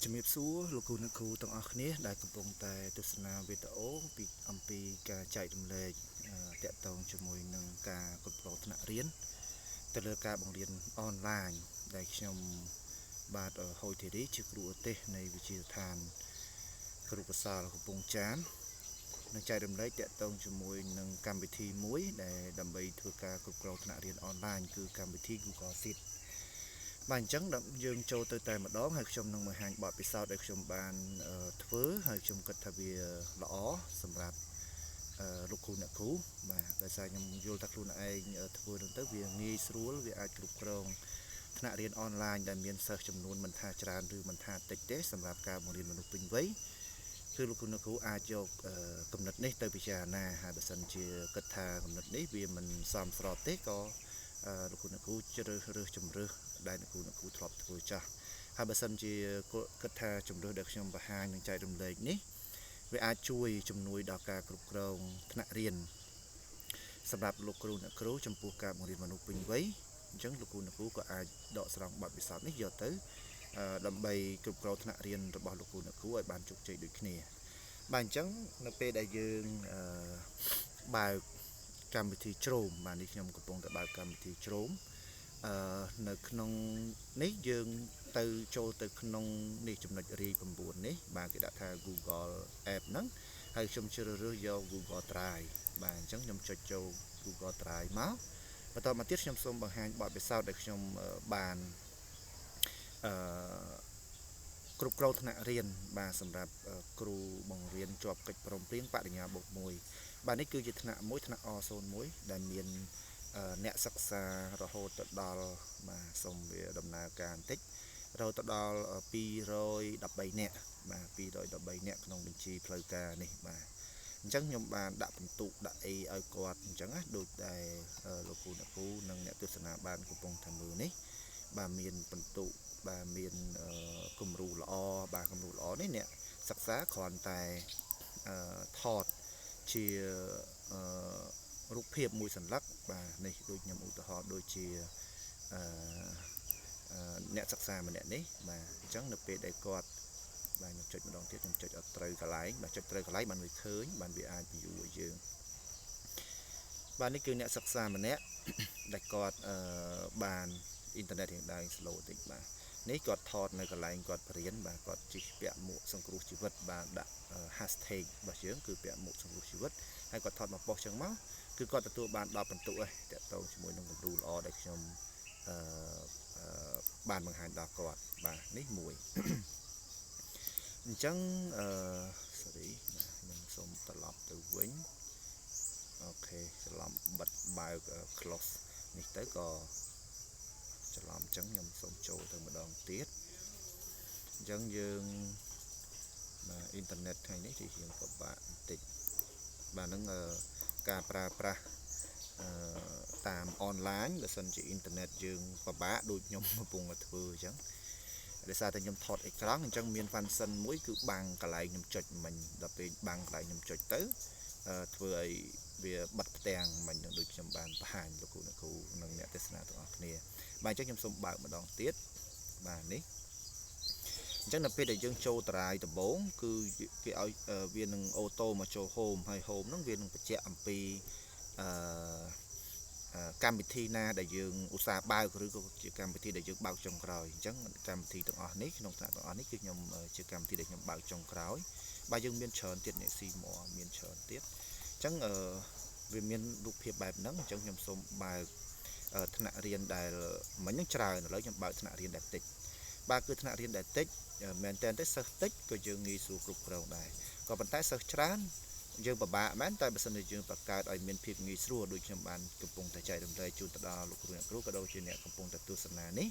ជំរាបសួរលោកគ្រូអ្នកគ្រូទាំងអស់គ្នាដែលកំពុងតែទស្សនាវីដេអូពីអំពីការចែករំលែកតាក់ទងជាមួយនឹងការគ្រប់គ្រងថ្នាក់រៀនទៅលើការបង្រៀនអនឡាញដែលខ្ញុំបាទហូយធីរីជាគ្រូឧទ្ទេសនៃវិទ្យាស្ថានគ្រូកសលកំពង់ចាមនឹងចែករំលែកតាក់ទងជាមួយនឹងកម្មវិធីមួយដែលដើម្បីធ្វើការគ្រប់គ្រងថ្នាក់រៀនអនឡាញគឺកម្មវិធី Google Sheet បាទអញ្ចឹងយើងចូលទៅតែម្ដងហើយខ្ញុំនឹងបង្ហាញបទពិសោធន៍ដែលខ្ញុំបានធ្វើហើយខ្ញុំគិតថាវាល្អសម្រាប់លោកគ្រូអ្នកគ្រូបាទដោយសារខ្ញុំយល់ថាខ្លួនឯងធ្វើនឹងទៅវាងាយស្រួលវាអាចគ្រប់គ្រងថ្នាក់រៀនអនឡាញដែលមានសិស្សចំនួនមិនថាច្រើនឬមិនថាតិចទេសម្រាប់ការបង្រៀនមនុស្សពេញវ័យគឺលោកគ្រូអ្នកគ្រូអាចយកគំនិតនេះទៅពិចារណាហើយបើសិនជាគិតថាគំនិតនេះវាមិនសមស្របទេក៏លោកគ្រូអ្នកគ្រូជ្រើសរើសជំរើសដែលអ្នកគ្រូអ្នកគ្រូធ្លាប់ធ្វើចាស់ហើយបើសិនជាគិតថាជំរើសដែលខ្ញុំបង្ហាញនិងចែករំលែកនេះវាអាចជួយជំនួយដល់ការគ្រប់គ្រងថ្នាក់រៀនសម្រាប់លោកគ្រូអ្នកគ្រូចំពោះការបង្រៀនមនុស្សពេញវ័យអញ្ចឹងលោកគ្រូអ្នកគ្រូក៏អាចដកស្រង់បទពិសោធន៍នេះយកទៅដើម្បីគ្រប់គ្រងថ្នាក់រៀនរបស់លោកគ្រូអ្នកគ្រូឲ្យបានជោគជ័យដូចគ្នាបាទអញ្ចឹងនៅពេលដែលយើងបើកកម្មវិធី Chrome បាទនេះខ្ញុំកំពុងតែបើកកម្មវិធី Chrome នៅក្នុងនេះយើងទៅចូលទៅក្នុងនេះចំណុចរាយ9នេះបាទគេដាក់ថា Google App ហ្នឹងហើយខ្ញុំជ្រើសរើសយក Google Drive បាទអញ្ចឹងខ្ញុំចុចចូល Google Drive មកបន្តមកទៀតខ្ញុំសូមបង្ហាញបទពិសោធន៍ដែលខ្ញុំបានអឺគ្រប់គ្រងថ្នាក់រៀនបាទសម្រាប់គ្រូបង្រៀនជាប់កិច្ចព្រមព្រៀងបរិញ្ញាបូក1បាទនេះគឺជាថ្នាក់មួយថ្នាក់ អ01 ដែលមានអ្នកសិក្សារហូតទៅដល់បាទសូមវាដំណើរការបន្តិចរហូតទៅដល់213នាក់បាទ213នាក់ក្នុងបញ្ជីផ្លូវការនេះបាទអញ្ចឹងខ្ញុំបានដាក់បន្ទុកដាក់អីឲ្យគាត់អញ្ចឹងណាដូចតែលោកគ្រូអ្នកគ្រូនិងអ្នកទស្សនាបានកំពុងតែមើលនេះបាទមានបន្ទុកបាទមានគំរូល្អបាទគំរូល្អនេះអ្នកសិក្សាគ្រាន់តែថតជារូបភាពមួយសន្លឹកបាទនេះដូចខ្ញុំឧទាហរណ៍ដូចជាអឺអ្នកសិក្សាម្នាក់នេះបាទអញ្ចឹងនៅពេលដែលគាត់បាទខ្ញុំចុចម្ដងទៀតខ្ញុំចុចអត់ត្រូវកន្លែងបាទចុចត្រូវកន្លែងបានវាឃើញបានវាអាច view ឲ្យយើងបាទនេះគឺអ្នកសិក្សាម្នាក់ដែលគាត់អឺបានអ៊ីនធឺណិតរៀងដើរ slow តិចបាទនេះគាត់ថតនៅកន្លែងគាត់បរៀនបាទគាត់ជិះពាក់មួកសង្គ្រោះជីវិតបាទដាក់ hashtag របស់យើងគឺពាក់មួកសង្គ្រោះជីវិតហើយគាត់ថតមកប៉ុស្តិ៍ចឹងមកគឺគាត់ទទួលបាន10បន្ទុកឯងតាក់ទងជាមួយនឹងគំរូល្អដែលខ្ញុំអឺបានបង្ហាញដល់គាត់បាទនេះមួយអញ្ចឹងអឺ sorry បាទខ្ញុំសូមត្រឡប់ទៅវិញ OK ច្រឡំបិទបើក close នេះទៅក៏ច្រឡំអញ្ចឹងខ្ញុំសូមចូលទៅម្ដងទៀតអញ្ចឹងយើងបាទអ៊ីនធឺណិតថ្ងៃនេះរៀងពិបាកបន្តិចបាទហ្នឹងការប្រើប្រាស់អឺតាមអនឡាញបើសិនជាអ៊ីនធឺណិតយើងពិបាកដូចខ្ញុំកំពុងតែធ្វើអញ្ចឹងដោយសារតែខ្ញុំថតអេក្រង់អញ្ចឹងមាន function មួយគឺបាំងកន្លែងខ្ញុំចុចមិញដល់ពេលបាំងកន្លែងខ្ញុំចុចទៅធ្វើឲ្យវាបិទផ្ទាំងមិញនឹងដូចខ្ញុំបានបង្ហាញលោកគ្រូអ្នកគ្រូនិងអ្នកទេសនាទាំងអស់គ្នាបាទអញ្ចឹងខ្ញុំសូមបើកម្ដងទៀតបាទនេះអញ្ចឹងនៅពេលដែលយើងចូល Drive ដំបូងគឺគេឲ្យវានឹង auto មកចូល home ហើយ home ហ្នឹងវានឹងបញ្ជាក់អំពីអឺកម្មវិធីណាដែលយើងឧស្សាហ៍បើកឬក៏ជាកម្មវិធីដែលយើងបើកចុងក្រោយអញ្ចឹងកម្មវិធីទាំងអស់នេះក្នុងថ្នាក់ទាំងអស់នេះគឺខ្ញុំជាកម្មវិធីដែលខ្ញុំបើកចុងក្រោយបាទយើងមានច្រើនទៀតអ្នកស៊ីមមានច្រើនទៀតអញ្ចឹងអឺវាមានរូបភាពបែបហ្នឹងអញ្ចឹងខ្ញុំសូមបើកថ្នាក់រៀនដែលមិញហ្នឹងច្រើនឥឡូវខ្ញុំបើកថ្នាក់រៀនដែលតិចបាទគឺថ្នាក់រៀនដែលតិចមែនតើទេសិស្សតិចក៏យើងងាយស្រួលគ្រប់គ្រងដែរក៏ប៉ុន្តែសិស្សច្រើនយើងពិបាកមែនតែបើសិនជាយើងបង្កើតឲ្យមានភាពងាយស្រួលដូចខ្ញុំបានកំពុងតែចែករំលែកជូនទៅដល់លោកគ្រូអ្នកគ្រូក៏ដូចជាអ្នកកំពុងតែទស្សនានេះ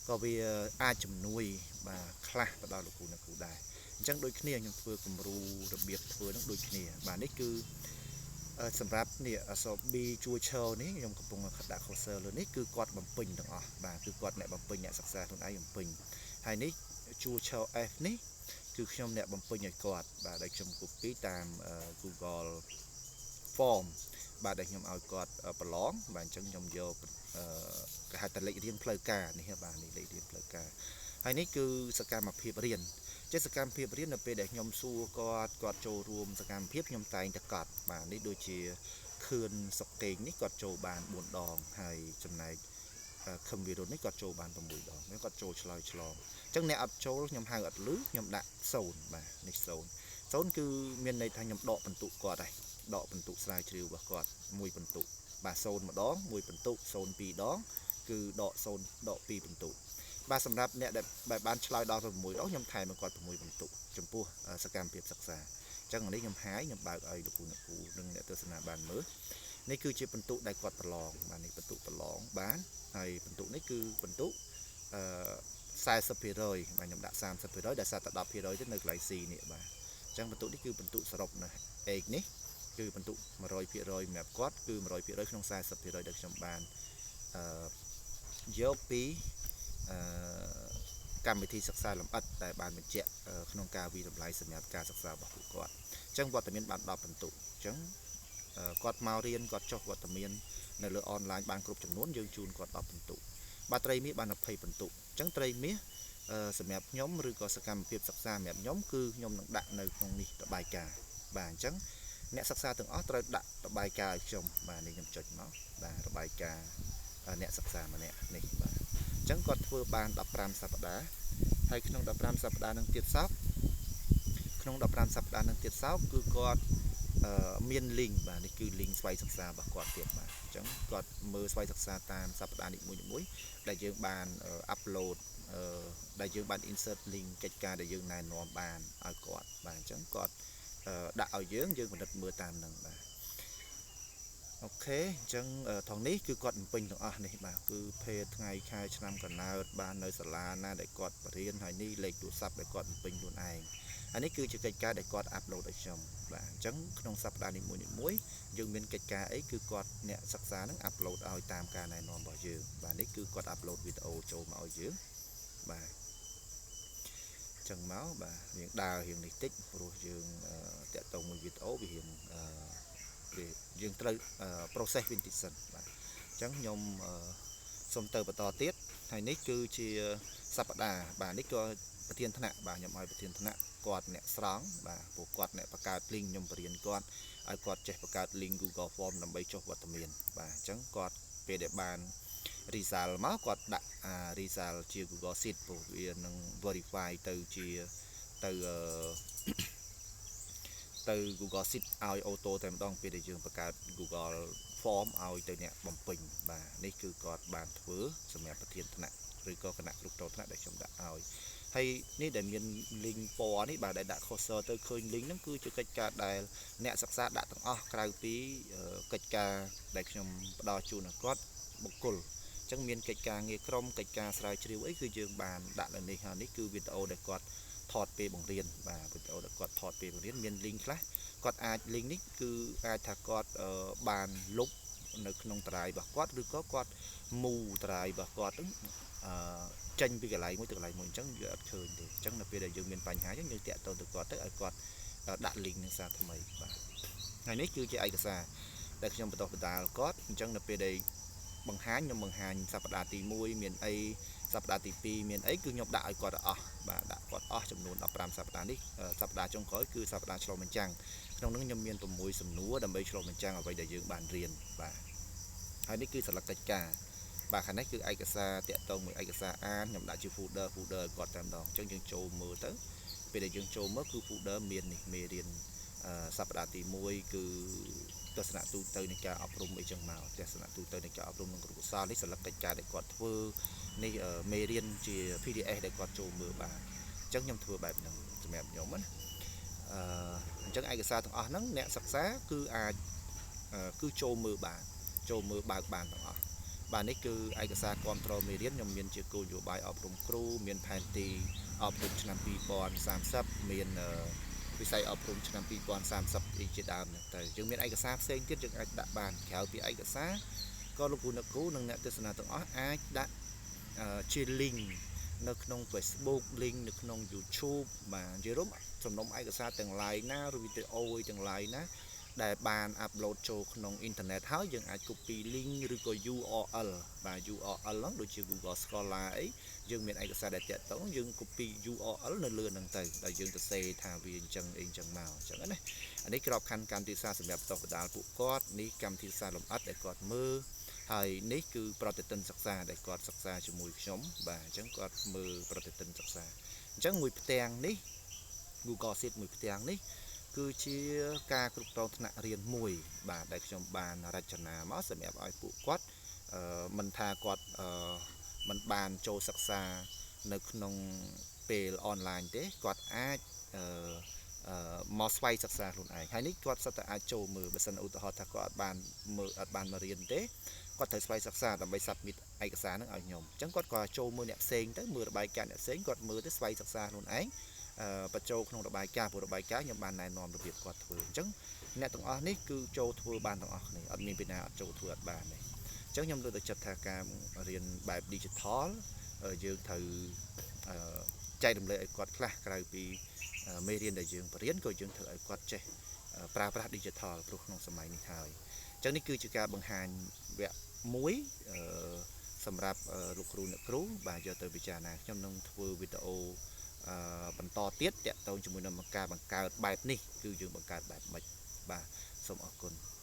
ក៏វាអាចជំនួយបាទខ្លះទៅដល់លោកគ្រូអ្នកគ្រូដែរអញ្ចឹងដូចគ្នាខ្ញុំធ្វើគំរូរបៀបធ្វើនឹងដូចគ្នាបាទនេះគឺសម្រាប់នេះអក្សរ B ជួឈរនេះខ្ញុំកំពុងដាក់ cursor លើនេះគឺគាត់បំពេញទាំងអស់បាទគឺគាត់អ្នកបំពេញអ្នកសិក្សាខ្លួនឯងបំពេញហើយនេះជួឈរ F នេះគឺខ្ញុំអ្នកបំពេញឲ្យគាត់បាទដែលខ្ញុំ copy តាម Google Form បាទដែលខ្ញុំឲ្យគាត់ប្រឡងបាទអញ្ចឹងខ្ញុំយកគេហៅថាលេខរៀងផ្លូវការនេះបាទនេះលេខរៀងផ្លូវការ ហើយនេះគឺសកម្មភាពរៀនជាសកម្មភាពរៀននៅពេលដែលខ្ញុំសួរគាត់គាត់ចូលរួមសកម្មភាពខ្ញុំតែងតែកត់បាទនេះដូចជាខឿនសុកេងនេះគាត់ចូលបាន4ដងហើយចំណែកខឹមវីរុននេះគាត់ចូលបាន6ដងគាត់ចូលឆ្លើយឆ្លងអញ្ចឹងអ្នកអត់ចូលខ្ញុំហៅអត់លឺខ្ញុំដាក់0បាទនេះ0 0គឺមានន័យថាខ្ញុំដកបន្ទុកគាត់ហើយដកបន្ទុកស្រាវជ្រាវរបស់គាត់មួយបន្ទុកបាទ0ម្ដងមួយបន្ទុក0 2ដងគឺដក0ដក2បន្ទុកបាទសម្រាប់អ្នកដែលបានឆ្លើយដល់6ដងខ្ញុំថែមឲ្យគាត់6បន្ទុកចំពោះសកម្មភាពសិក្សាអញ្ចឹងនេះខ្ញុំហាយខ្ញុំបើកឲ្យលោកគ្រូអ្នកគ្រូនិងអ្នកទស្សនាបានមើលនេះគឺជាបន្ទុកដែលគាត់ប្រឡងបាទនេះបន្ទុកប្រឡងបានហើយបន្ទុកនេះគឺបន្ទុកអឺ40%បាទខ្ញុំដាក់30%ដែលសារតែ10%ទៅនៅកន្លែង C នេះបាទអញ្ចឹងបន្ទុកនេះគឺបន្ទុកសរុបនៅ H នេះគឺបន្ទុក100%សម្រាប់គាត់គឺ100%ក្នុង40%ដែលខ្ញុំបានអឺយកពីអឺកម្មវិធីសិក្សាលម្អិតដែលបានបញ្ជាក់ក្នុងការវិតម្លៃសម្រាប់ការសិក្សារបស់ពួកគាត់អញ្ចឹងវត្តមានបាន10បន្ទុកអញ្ចឹងគាត់មករៀនគាត់ចុះវត្តមាននៅលើអនឡាញបានគ្រប់ចំនួនយើងជូនគាត់10បន្ទុកបាទត្រីមាសបាន20បន្ទុកអញ្ចឹងត្រីមាសសម្រាប់ខ្ញុំឬក៏សកម្មភាពសិក្សាសម្រាប់ខ្ញុំគឺខ្ញុំនឹងដាក់នៅក្នុងនេះរបាយការណ៍បាទអញ្ចឹងអ្នកសិក្សាទាំងអស់ត្រូវដាក់របាយការណ៍ឲ្យខ្ញុំបាទនេះខ្ញុំចុចមកបាទរបាយការណ៍អ្នកសិក្សាម្នាក់នេះបាទអញ្ចឹងគាត់ធ្វើបាន15សប្តាហ៍ហើយក្នុង15សប្តាហ៍នឹងទៀតសោតក្នុង15សប្តាហ៍នឹងទៀតសោតគឺគាត់មាន link បាទនេះគឺ link ស្វ័យសិក្សារបស់គាត់ទៀតបាទអញ្ចឹងគាត់មើលស្វ័យសិក្សាតាមសប្តាហ៍នីមួយៗដែលយើងបាន upload ដែលយើងបាន insert link កិច្ចការដែលយើងណែនាំបានឲ្យគាត់បាទអញ្ចឹងគាត់ដាក់ឲ្យយើងយើងពិនិត្យមើលតាមនឹងបាទអូខេអញ្ចឹងថងនេះគឺគាត់បំពេញទាំងអស់នេះបាទគឺភេទថ្ងៃខែឆ្នាំកំណើតបាននៅសាលាណាដែលគាត់បរៀនហើយនេះលេខទូរស័ព្ទដែលគាត់បំពេញខ្លួនឯងអានេះគឺជាកិច្ចការដែលគាត់អាប់ឡូតឲ្យខ្ញុំបាទអញ្ចឹងក្នុងសប្តាហ៍នីមួយៗយើងមានកិច្ចការអីគឺគាត់អ្នកសិក្សានឹងអាប់ឡូតឲ្យតាមការណែនាំរបស់យើងបាទនេះគឺគាត់អាប់ឡូតវីដេអូចូលមកឲ្យយើងបាទអញ្ចឹងមកបាទយើងដើររៀងនេះតិចព្រោះយើងតាក់ទងមួយវីដេអូវារៀងយើងត្រូវ process វិញតិចសិនបាទអញ្ចឹងខ្ញុំសូមទៅបន្តទៀតហើយនេះគឺជាសប្តាហ៍បាទនេះក៏ប្រធានថ្នាក់បាទខ្ញុំឲ្យប្រធានថ្នាក់គាត់អ្នកស្រង់បាទពួកគាត់អ្នកបង្កើត link ខ្ញុំបរៀនគាត់ឲ្យគាត់ចេះបង្កើត link Google Form ដើម្បីចុះវត្តមានបាទអញ្ចឹងគាត់ពេលដែលបាន result មកគាត់ដាក់ result ជា Google Sheet ព្រោះវានឹង verify ទៅជាទៅទៅ Google Sheet ឲ្យ auto តែម្ដងពេលដែលយើងបង្កើត Google Form ឲ្យទៅអ្នកបំពេញបាទនេះគឺគាត់បានធ្វើសម្រាប់ប្រធានថ្នាក់ឬក៏គណៈគ្រប់គ្រងថ្នាក់ដែលខ្ញុំដាក់ឲ្យហើយនេះដែលមាន link ពណ៌នេះបាទដែលដាក់ cursor ទៅឃើញ link ហ្នឹងគឺជាកិច្ចការដែលអ្នកសិក្សាដាក់ទាំងអស់ក្រៅពីកិច្ចការដែលខ្ញុំផ្ដល់ជូនឲ្យគាត់បុគ្គលអញ្ចឹងមានកិច្ចការងារក្រុមកិច្ចការស្រាវជ្រាវអីគឺយើងបានដាក់នៅនេះហើយនេះគឺវីដេអូដែលគាត់ថតពេលបង្រៀនបាទវីដេអូដែលគាត់ថតពេលបង្រៀនមាន link ខ្លះគាត់អាច link នេះគឺអាចថាគាត់បានលុបនៅក្នុងតារាយរបស់គាត់ឬក៏គាត់មូតារាយរបស់គាត់ហ្នឹងចេញពីកន្លែងមួយទៅកន្លែងមួយអញ្ចឹងវាអត់ឃើញទេអញ្ចឹងនៅពេលដែលយើងមានបញ្ហាអញ្ចឹងយើងតាក់ទងទៅគាត់ទៅឲ្យគាត់ដាក់ link នឹងសារថ្មីបាទហើយនេះគឺជាឯកសារដែលខ្ញុំបន្តបណ្ដាលគាត់អញ្ចឹងនៅពេលដែលបង្ហាញខ្ញុំបង្ហាញសប្តាហ៍ទី1មានអីសប្តាហ៍ទី2មានអីគឺខ្ញុំដាក់ឲ្យគាត់អស់បាទដាក់គាត់អស់ចំនួន15សប្តាហ៍នេះសប្តាហ៍ចុងក្រោយគឺសប្តាហ៍ឆ្លុះបញ្ចាំងក្នុងនោះខ្ញុំមាន6សំណួរដើម្បីឆ្លុះបញ្ចាំងអ្វីដែលយើងបានរៀនបាទហើយនេះគឺសន្លឹកកិច្ចការបាទខាងនេះគឺឯកសារតាក់ទងមួយឯកសារអានខ្ញុំដាក់ជា folder folder ឲ្យគាត់តែម្ដងអញ្ចឹងយើងចូលមើលទៅពេលដែលយើងចូលមើលគឺ folder មាននេះមេរៀនសប្តាហ៍ទី1គឺទស្សនៈទូទៅនៃការអប់រំអីចឹងមកទស្សនៈទូទៅនៃការអប់រំនិងគ្រូកុសលនេះសន្លឹកកិច្ចការដែលគាត់ធ្វើនេះមេរៀនជា PDF ដែលគាត់ចូលមើលបានអញ្ចឹងខ្ញុំធ្វើបែបហ្នឹងសម្រាប់ខ្ញុំណាអញ្ចឹងឯកសារទាំងអស់ហ្នឹងអ្នកសិក្សាគឺអាចគឺចូលមើលបានចូលមើលបើកបានទាំងអស់បាទនេះគឺឯកសារគ្រប់គ្រងមេរៀនខ្ញុំមានជាគោលនយោបាយអប់រំគ្រូមានផែនទីអប់រំឆ្នាំ2030មានវិស័យអប់រំឆ្នាំ2030អីជាដើមហ្នឹងទៅយើងមានឯកសារផ្សេងទៀតយើងអាចដាក់បានក្រៅពីឯកសារក៏លោកគ្រូអ្នកគ្រូនិងអ្នកទស្សនាទាំងអស់អាចដាក់ជា link នៅក្នុង Facebook link នៅក្នុង YouTube បាទនិយាយរួមសំណុំឯកសារទាំងឡាយណាឬវីដេអូទាំងឡាយណា ដែលបាន upload ចូលក្នុងអ៊ីនធឺណិតហើយយើងអាច copy link ឬក៏ URL បាទ URL ហ្នឹងដូចជា Google Scholar អីយើងមានឯកសារដែលតាក់ទងយើង copy URL នៅលើហ្នឹងទៅដែលយើងទៅសេថាវាអញ្ចឹងអីអញ្ចឹងមកអញ្ចឹងណាអានេះក្របខ័ណ្ឌកម្មវិធីសាស្ត្រសម្រាប់បន្តបដាលពួកគាត់នេះកម្មវិធីសាស្ត្រលម្អិតដែលគាត់មើលហើយនេះគឺប្រតិទិនសិក្សាដែលគាត់សិក្សាជាមួយខ្ញុំបាទអញ្ចឹងគាត់មើលប្រតិទិនសិក្សាអញ្ចឹងមួយផ្ទាំងនេះ Google Sheet មួយផ្ទាំងនេះគឺជាការគ្រប់គ្រងថ្នាក់រៀនមួយបាទដែលខ្ញុំបានរចនាមកសម្រាប់ឲ្យពួកគាត់មិនថាគាត់មិនបានចូលសិក្សានៅក្នុងពេលអនឡាញទេគាត់អាចមកស្វ័យសិក្សាខ្លួនឯងហើយនេះគាត់សុទ្ធតែអាចចូលមើលបើសិនឧទាហរណ៍ថាគាត់អត់បានមើលអត់បានមករៀនទេគាត់ត្រូវស្វ័យសិក្សាដើម្បី submit ឯកសារហ្នឹងឲ្យខ្ញុំអញ្ចឹងគាត់ក៏ចូលមើលអ្នកផ្សេងទៅមើលរបាយការណ៍អ្នកផ្សេងគាត់មើលទៅស្វ័យសិក្សាខ្លួនឯងបញ្ចូលក្នុងរបាយការណ៍ព្រោះរបាយការណ៍ខ្ញុំបានណែនាំរបៀបគាត់ធ្វើអញ្ចឹងអ្នកទាំងអស់នេះគឺចូលធ្វើបានទាំងអស់គ្នាអត់មានពីណាអត់ចូលធ្វើអត់បានទេអញ្ចឹងខ្ញុំលើកទឹកចិត្តថាការរៀនបែប digital យើងត្រូវចែករំលែកឲ្យគាត់ខ្លះក្រៅពីមេរៀនដែលយើងបរៀនក៏យើងត្រូវឲ្យគាត់ចេះប្រើប្រាស់ digital ព្រោះក្នុងសម័យនេះហើយអញ្ចឹងនេះគឺជាការបង្ហាញវគ្គមួយសម្រាប់លោកគ្រូអ្នកគ្រូបាទយកទៅពិចារណាខ្ញុំនឹងធ្វើវីដេអូបន្តទៀតតាក់ទងជាមួយនឹងការបង្កើតបែបនេះគឺយើងបង្កើតបែបម៉េចបាទសូមអរគុណ។